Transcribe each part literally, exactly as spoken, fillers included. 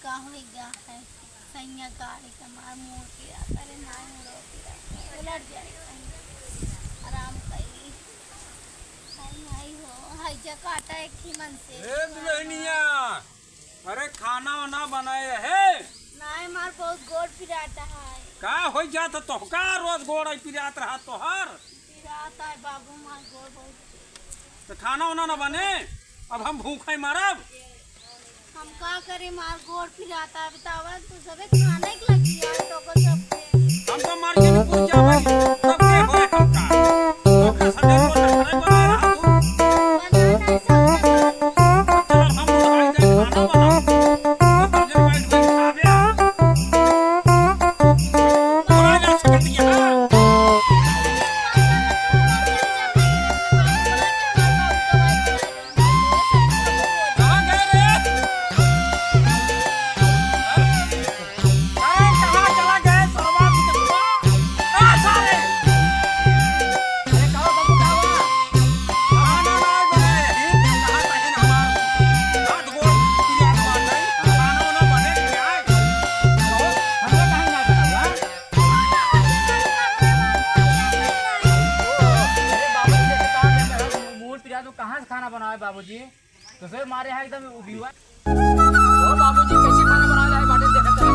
का होई गा है? सैया गाड़ी का मार मुड़ के आ, अरे ना मुड़ो के आ, उलट जाए सैया। आराम करी। हाय माई हो, हाय जा काटा एक ही मन से। ए दुल्हनिया, अरे खाना वाना बनाए है? नाहीं, मार बहुत गोड़ पिराता है। का हो जात तोहका, रोज गोड़ आई पिरात रहा तोहर? पिराता है बाबू, मार गोड़ बहुत। तो खाना वाना ना बने, अब हम भूखे मरब। हम का करी, मार गोड़ पिराता है, बतावा, तू सबे खाने के लगी है, तो को सबके। हम तो मार के पूछ जावे, सबके होए हमका। तो का सदे को ना करे बना रहा तू। बना नहीं सकता। चल, हम बुढ़ाई दे खाना बना। तो जब बैठ के खावे आ। बुढ़ाई ना सकती है। कहाँ गए रे? अरे, कहाँ चला गए सरवा बिचकवा? आ, सारे! अरे, का हो बाबू, का हुआ? खाना ना बने, यही कहा था कि हमार हाथ गोड़ पिरात बाटे, खाना ना बने, नहीं आए। तो हमको कहाँ ना बना हुआ? अरे बाबूजी, देखो, कहाँ से खाना बनावे बाबूजी? तो फिर मारे है एकदम उबिया। ओ बाबूजी, कैसे खाना बना रहा है, बाटे देखत है।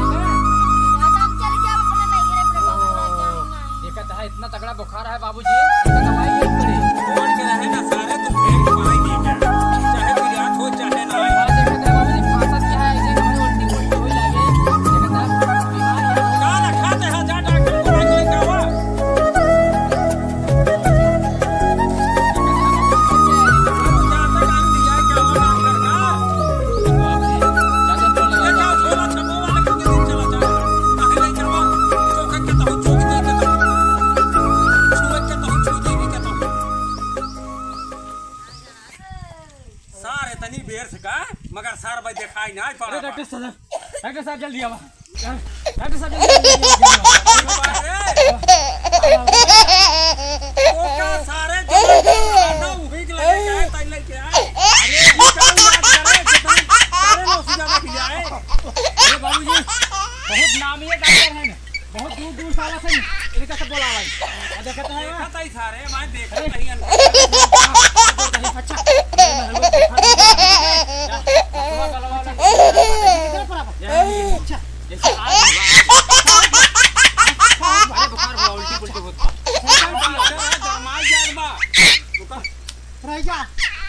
रात हम चले जाब अपने नैहरे, अपने बाबू के यहाँ। देखत है, इतना तगड़ा बुखार है बाबूजी, इसका दवाई लेनी पड़ी। छोड़ के रहे ना सारे, तुम फेंक पाएंगे क्या? चाहे पिरात हो, चाहे ना हो। हाँ, देखत है बाबूजी, खांसत क्या है, ऐसे हमें उल्टी उल्टी होई लागे। देखत है, बीमार है। का रखा थे, जा डॉक्टर को लेके आवा। सार इतनी बेर से का, मगर सार भाई देखाई ना पड़ा। अरे डॉक्टर साहब, डॉक्टर साहब जल्दी आवा। डॉक्टर साहब, जल्दी, जल्दी, जल्दी, जल्दी। अरे, ओका सारे जो ना उही के लगे जाए, तई लेके आए। अरे, ई का इलाज करे, जितना करे ना, उसी ज्यादा भी आए। अरे बाबूजी, बहुत नामी डॉक्टर हैं, बहुत दूर दूर से आवा थे, इनका सब बोला भाई। आ, देखत है, देखत है सारे, मैं देखत अरे। नहीं है। अच्छा, अच्छा। अच्छा, जैसे आज, आज, आज, अरे बुखार हुआ, उल्टी पुल्टी होता। रह जा,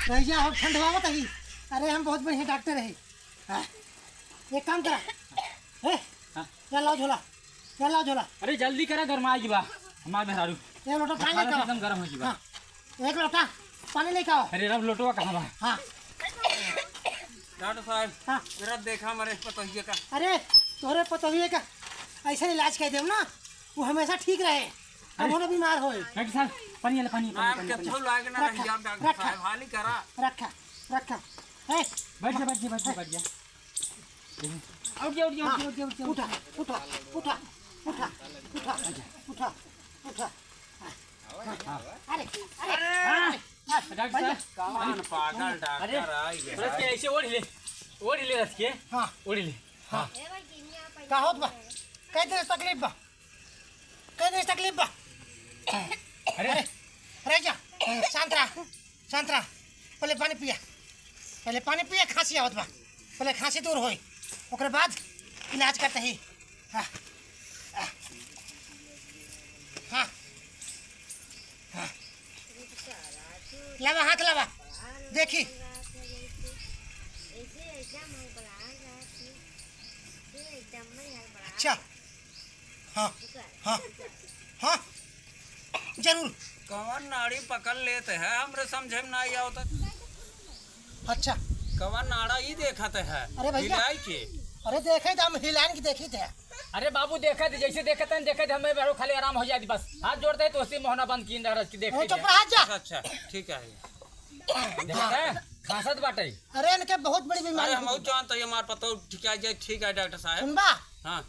रह जा, हम ठंडवावत हई। अरे हम बहुत बढ़िया डॉक्टर हई। हाँ। एक काम करा। ए, हाँ। चल लाओ झोला। चल लाओ झोला। अरे जल्दी करा, गरमाई बा हमार मेहरारू। एक लोटा पानी बुखार लेके आओ। एकदम गरम हो जी बा। हाँ। एक लोटा पानी लेके आओ। अरे रब लोटवा कहाँ बा? हाँ। डॉक्टर साहब, हाँ। जरा देखा हमारे पतोहिए का। अरे, तोहरे पतोहिए का ऐसा इलाज कर देम ना, वो हमेशा ठीक रहे, अरे। कबो ना बीमार होए। डॉक्टर साहब, पानी वाला, पानी, पानी, नाम पानी, के पानी। थू लाग ना रखा, रही आप डॉक्टर रखा। साहब, हाली करा। रखा, रखा। ए, बैठ जा, बैठ जा, बैठ जा, बैठ जा। उठ जा, उठ जा, हाँ। उठ जा, उठ जा, उठ जा। उठा, उठा, उठा, उठा, उठा, उठा, उठा। हाँ। अरे, अरे, हाँ। अरे, डॉक्टर साहब। कौन पागल अरे, डॉक्टर आई है? रस के ऐसे ओढ़ ले, ओढ़ ले रस के। हाँ। ओढ़ ले। हाँ। का होत बा? कह दे तकलीफ बा। कह दे तकलीफ बा। अरे। अरे, रह जा। शांत रहा। शांत रहा। पहले पानी पिया। पहले पानी पिया, खांसी आवत बा। पहले खांसी दूर होई। ओकरे बाद इलाज करते ही। हाँ। हाँ। हाँ। लावा, हाथ लावा। देखी। अच्छा। हाँ, हाँ, हाँ, जरूर। कवन नाड़ी पकड़ लेत है, हमरे समझे में नाई आवत। अच्छा। कवन नाड़ा ई देखत है, अरे भैया। हिलाई के। अरे देखे तो हम हिलान की देखी थे। अरे बाबू देखत, जैसे देखत हैं, देखत हमें बड़ो खाली आराम हो जाए बस। हाथ जोड़ते हैं तो उसी मोहना बंद की रस की देखते हैं। चुप रहा जा। अच्छा, अच्छा, ठीक है। देखत है, खांसत बाटे। अरे इनके बहुत बड़ी बीमारी अरे हो हम गई। जानत है, हमार पतो ठीक आ जाए, ठीक है डॉक्टर साहब। सुनबा? हाँ।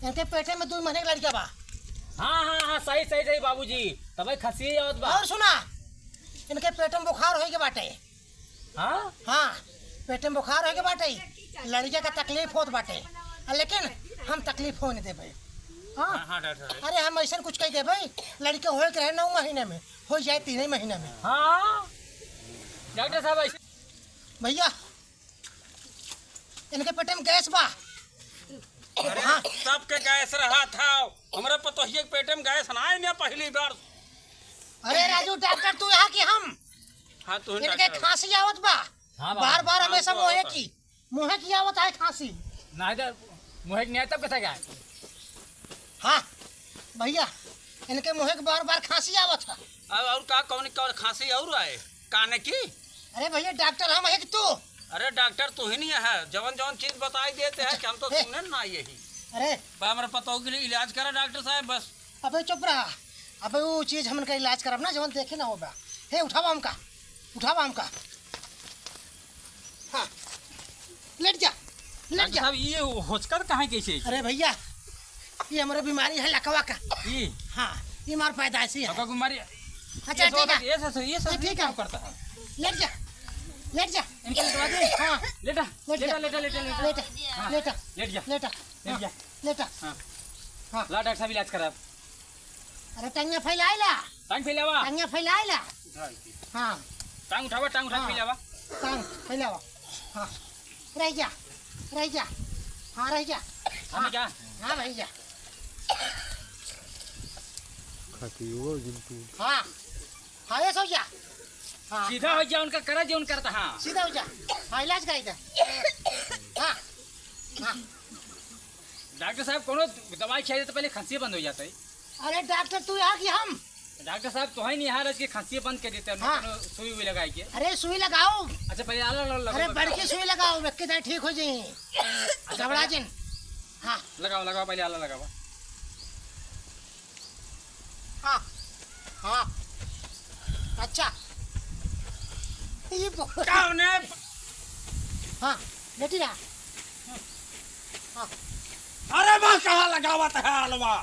इनके पेटे में दो महीने का लड़का बा। हाँ, हाँ, हाँ, सही, सही, सही बाबूजी। तबे खसी आवत बा। और सुना, इनके पेट में बुखार होई के बाटे। हाँ? हाँ। पेटे में बुखार होइके बाटे, लड़िका का तकलीफ होत बाटे, आ, लेकिन हम तकलीफ होए न देबे। हाँ? हाँ, हाँ, डॉक्टर साहब। अरे, हम अइसन कुछ कहि देबे, लड़िका होए के रहे नौ महीने में, होइ जाए तीन ही महीने में। हाँ, डॉक्टर साहब, अइसे भइया, इनके पेटे में गैस बा। अरे, हाँ। सबके गैस रहत है, हमरे पतोहिए के पेटे में गैस ना आए ना पहली बार। अरे राजू, डॉक्टर तू यहाँ कि हम? हाँ, तू ही इनके डॉक्टर। खांसी आवत बा। हाँ, बाबा। बार बार हाँ, हमेशा तो मुँहे आवत है। की, मुँहे की आवत है खांसी। नहीं तो मुँहे की नहीं आए तब कैसे गए? हाँ भइया, इनके मुँहे की बार बार खांसी आवत है। और, और का, कौन, कौन खांसी और आए? काने की? अरे भइया, डॉक्टर हम है कि तू? अरे डॉक्टर तू ही नहीं है, जवन जवन चीज बताई देते हैं अच्छा, कि हम तो हे। सुने ना यही। अरे। बा, हमरे पतोह के लिए इलाज करा डॉक्टर साहब बस। अबे चुप रहा। अबे वो चीज हमन का इलाज करब ना, जवन देखे ना होबा। हे, उठावा हमका, उठावा हमका। हाँ, लेट जा, लेट डॉक्टर जा। साहब, ये होचकत कहाँ कैसे? अरे भइया, ये हमरे बीमारी है लकवा का। ई? हाँ, ये हमार पैदाइशी है। लकवा की बीमारी? अच्छा, ये ठीक है। ये सब, ये सब हाँ, ठीक क्या है। करता है? लेट जा, लेट जा। इनके लेटवा दे। हाँ। लेटा, लेट जा। लेटा, लेटा, लेटा, लेटा। लेटा, हाँ। लेटा, लेट जा। लेटा, लेट जा। हाँ। लेटा। हाँ। हाँ। ला डॉक्टर साहब, इलाज कराब। अरे टंगिया फैलाइला। टांग फैलावा। टंगिया फैलाइला। हाँ। टांग उठावा, टांग उठा के हाँ। फैलावा। टांग फैलावा। हाँ। रह जा, रह जा। हाँ, रह जा। हम हाँ। जा। हाँ, रह जा। खाती हो जिनको। हाँ। हाँ, ये सो जा। हाँ। सीधा हो जा, उनका करा जो उनका करता, हाँ। सीधा हो जा। हाँ, इलाज कराई दे। हाँ। हाँ। डॉक्टर साहब, कोनो दवाई खियाई दे तो पहले खांसी बंद हो जाता है। अरे डॉक्टर, तू यहाँ कि हम? डॉक्टर साहब, तो है नहीं यहाँ रह के खांसी बंद कर देते हैं, हाँ। कोनो सुई वुई लगाई के। अरे सुई लगाओ। अच्छा, पहले आला, आला अरे लगाओ। बड़की सुई लगाओ, बच्चे दाई ठीक हो जाए। अच्छा, घबरा पहले जिन। हाँ। लगाओ, लगाओ, पहले आला लगाओ। हाँ, हाँ। अच्छा। ये ब- का होने? हाँ, लेटी रहा। हाँ। अरे बा, कहाँ लगावत है आलवा?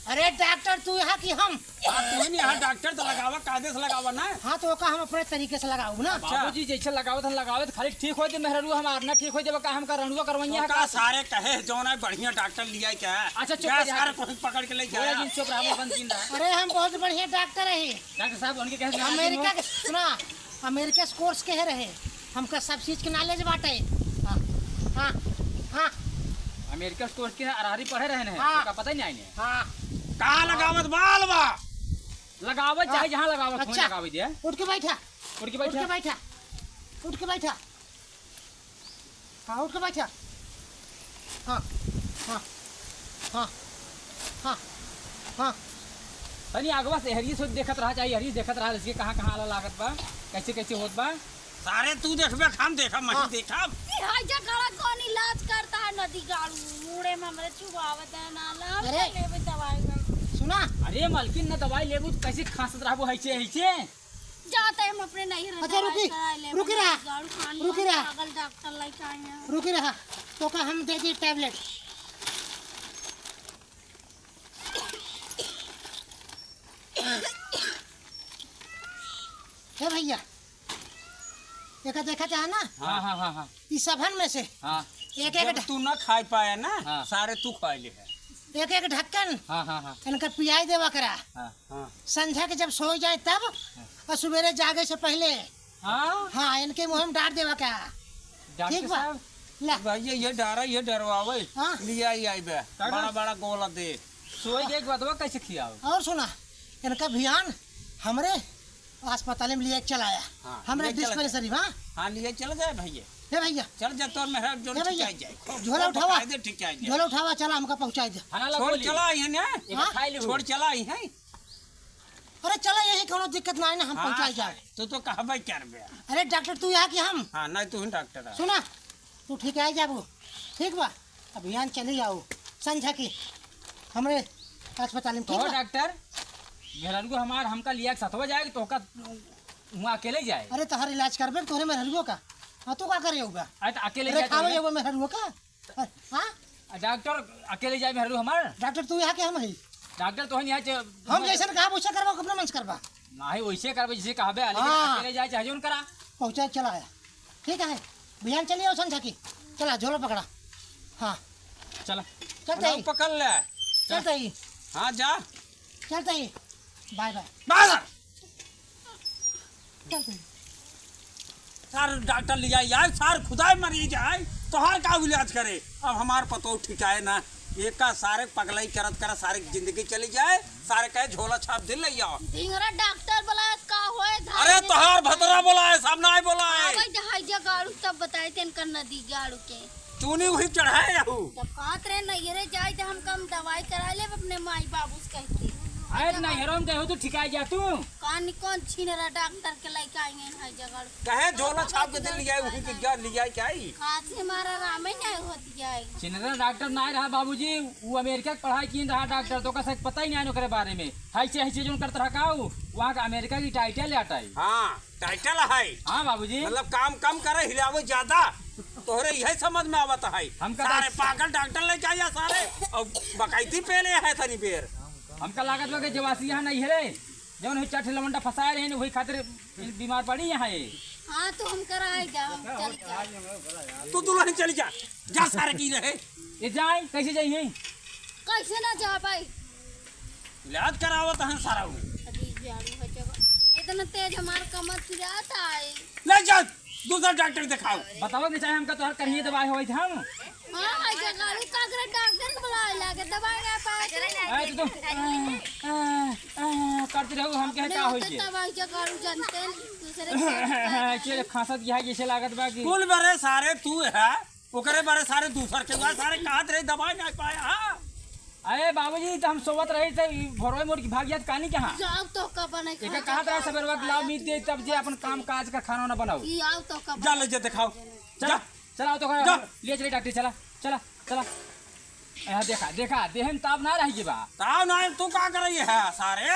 अरे डॉक्टर, तू यहाँ कि हम? हाँ, तू ही नहीं यहाँ डॉक्टर तो लगावा, कायदे से लगावा ना। हाँ, तो ओका हम अपने तरीके से लगाऊ ना। अच्छा। बाबूजी जैसे लगावत हैं, लगावत, खाली ठीक हो जे मेहररुआ हमार, ना ठीक हो जे का हमका रणुआ करवइया तो है का का? सारे कहे जौन है बढ़िया डॉक्टर लिया क्या? अच्छा, चुप जा रह जा। सारे को पकड़ के ले बोला जाया। जिन चुप रहा, बंद जिन रहा। अरे हम बहुत बढ़िया डॉक्टर है। डॉक्टर साहब, उनके कहे से अमेरिका के, सुना, अमेरिका से कोर्स के रहे, हमका सब चीज के नॉलेज बाटे। हाँ, हाँ, हाँ। अमेरिका से कोर्स के अरहरी पढ़े रहे हैं, हाँ। ओका पता ही नहीं आइने। हाँ। कहाँ लगावत बाल बा? लगावत चाहे हाँ। जहाँ लगावत, अच्छा। लगावे दे। उठ के बैठा। उठ के उठ के बैठा। बैठा। उठ के बैठा। हाँ, उठ के बैठा। हाँ, हाँ, हाँ, हाँ, हाँ। तनी आगवा से हरिये सोच देखत रहा, चाहे हरिये देखत रहा, इसके कहाँ, कहाँ आला लागत बा, कैसे, कैसे होत बा। सारे तू देखबे, हम देखब, मैं हाँ। देखब। ई हाइजा खड़ा कौन इलाज करता है नदी गाड़ू? मुड़े में हमरे चुभावत है ना, ना, अरे। लेबे दवाई उवाई। सुना। अरे मलकिन, ना दवाई लेबू तो कैसे खांसत रहबू, हैसे, हैसे? जाते हम अपने नैहर अच्छा, दवाई रुकी, कराए ले, रुकी रहा, गाड़ू खान रुकी रहा। पागल डॉक्टर लेके आए हैं। रुकी रहा, तो का हम दे दी टैबलेट। हे भैया, एका देखा चाहे ना? हाँ, हाँ, हाँ, हाँ। ई सभन में से हाँ। एक, एक जब ढ- तू ना खाए पाया ना, हाँ। सारे तू खा ले है। एक, एक ढक्कन हाँ, हाँ, हाँ। इनका पियाई देवा करा। हाँ। हाँ। संझा के जब सो जाए तब हाँ। और सुबेरे जागे से पहले हाँ। हाँ, इनके मुँह में डार देवा का। डॉक्टर ठीक बा? साहब, ला। भैया, ये डारा, ये डरवावे। हाँ। लिया ही आई बे। डॉक्टर बड़ा, बड़ा गोला दे। सोई के एक बतवा कैसे खियाओ? और सुना, इनका भियान हमरे अस्पताल में लिए चलाया। हाँ, हमरे लिए चला डिस्पेंसरी जाए। हाँ। हाँ, लिए चला जाए भैया। हे भैया। चल जा, तोर मेहरा जोन हे भैया। ठीक जाए। झोला खूब उठावा। बकायदे ठीक जाए। झोला उठावा, चला हमका पहुँचाई दे। खाना ला छोड़ गोली। चला आई है ना? एक हाँ? खाई ले छोड़ हो। चला आई है। अरे चला, यही कोनो दिक्कत ना है ना, हम हाँ, पहुँचाई जाए। तू तो कहबे करबे। अरे डॉक्टर तू यहाँ कि हम? हाँ, नहीं तू ही डॉक्टर है। सुना, तू ठीक है जाबू, ठीक बा, अभियान चली जाओ, संझा की हमरे अस्पताल में, ठीक कहो बा? डॉक्टर, मेहरारू हमार हमका लिया के सथवा जाए, तो का वहाँ अकेले जाए? अरे तोहर इलाज करबे तोहरे मेहरारू का, हाँ तू का करे होगा? अरे तो अकेले अरे जाए तो खावे होगा। होगा मेहरारू का? हाँ? आ, डॉक्टर अकेले जाए मेहरू हमार? डॉक्टर तू यहाँ के हम ही। डॉक्टर तो है नहीं, आज हम जैसे कहा वैसे करबा, अपने मन से करबा। नहीं, वैसे करबे जैसे कहबे, लेकिन हाँ। अकेले जाए चाहे जोन करा। पहुँचा चला आया। ठीक है। बिहान चली आओ संझा की। चला, झोला पकड़ा। हाँ। चला। चलते ही। पकड़ ले। चलते ही। हाँ, जा। चलते ही। Bye bye. Bye bye. चलते ही। सार डॉक्टर लिया आए, सार खुदाई मरीज आए, तोहार का इलाज करे? अब हमार पतो ठिकाए ना, एक का सारे पगलाई करत करत सारे जिंदगी चली जाए, सारे कहे झोला छाप दिन ले आओ। ढिंगरा डॉक्टर बोला का होए, धार अरे में तोहार भतरा बोला है, सामने आए बोला है। आवे जहाई जगाड़ू तब बताए तेन कर नदी गाड़ू के। चूनी वही चढ़ाए रहू। जब कहत रहे नैहरे जाए तो हम कम दवाई करा लेब अपने माई बाबू से कह के। अरे नैहरों में गए हो तो ठिकाए जा तू। कानी कौन छिनरा डॉक्टर के लेके आई हैं हाई जगाड़ू। कहे झोला छाप के दिन लियाए, वही के क्या लियाए क्या आई? खांसी हमारा आराम ही नहीं होती जाए। छिनरा डॉक्टर ना रहा बाबूजी, वो अमेरिका के पढ़ाई किए रहा डॉक्टर, तो ओकर से पता ही नहीं ओकरे बारे में। हाई से हाई से जोन करत रहा का उ, वहाँ का अमेरिका की टाइटल ले आटा है। हाँ, टाइटल है। हाँ बाबूजी। मतलब काम कम करे, हिलावे ज्यादा। तोहरे यही समझ में आवत है। हमका सारे डॉक्टर पागल डॉक्टर लेके आया सारे। और बकैती पेले है तनी बेर। हमका लागत बा कि जवासी यहाँ नहीं है रे। जौन हुई चट लवंडा फंसाए रहे, वही खातिर बीमार पड़ी यहाँ ये। हाँ, तो हम कराए जा, हम चल जा। तू दुल्हन चली जा, जा सारे की रहे। ये जाए, कैसे जाइए? कैसे ना जा भाई? इलाज करावत हैं सारा वो। अरे यार, वो जगह इतना तेज हमार कमर पिरात है। ले जा, दूसरा डॉक्टर दिखाओ। बताओ कि चाहे हमका तोहर कहीं दवाई होई हम। हाँ, भाई जगाड़ू का करे डॉक्टर के बुलाए लागे, दवाई ना पाए तो। आए तो, तो, आ, आ, आ, करते रहो, हम कहे का होई के? दवाई जगाड़ू जानते हैं, दूसरे के चले खांसत की है, जैसे लागत बा कि कुल बरे सारे तू है, ओकरे बरे सारे दूसर के हुआ, सारे कहत रहे दवाई ना पाए, हाँ। अरे बाबूजी, तो हम सोवत रही, तो ई भोरवे मोर की भाग जात कानी कहाँ? जाओ तो का बने एके खा कहत रहे जाओ। सबेरवा के लाओ मीट दे, तब जे अपन काम काज का खाना ना बनाओ। ई आओ तो का जा बने ले जे दिखाओ। चला, जा। चला, आओ तो का जा। ले चले डॉक्टर, चला, चला, चला। यहाँ देखा, देखा, देहन ताव ना रही बा। ताव ना, तू का कर रही है सारे?